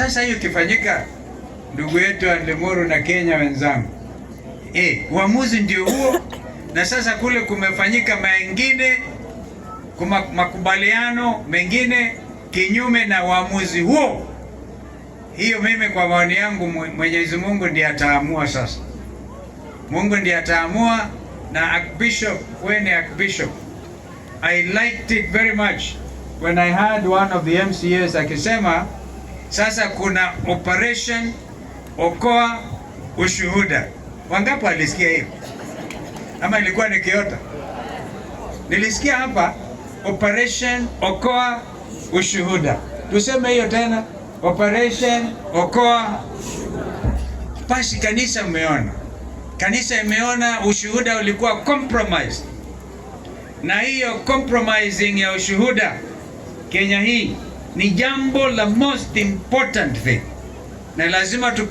Sasa hiyo ikifanyika, ndugu yetu wa Limuru na Kenya wenzangu, uamuzi ndio huo. Na sasa kule kumefanyika mengine, makubaliano mengine kinyume na uamuzi huo. Hiyo mimi kwa maoni yangu, Mwenyezi Mungu ndiye ataamua sasa. Mungu ndiye ataamua. Na Archbishop, wewe ni Archbishop, I liked it very much when I heard one of the MCAs akisema sasa kuna Operation Okoa Ushuhuda. Wangapi walisikia hiyo? Ama ilikuwa ni kiota? Nilisikia hapa Operation Okoa Ushuhuda. Tuseme hiyo tena, Operation Okoa. Basi kanisa umeona, kanisa imeona ushuhuda ulikuwa compromised, na hiyo compromising ya ushuhuda Kenya hii ni jambo la most important thing, na lazima tuke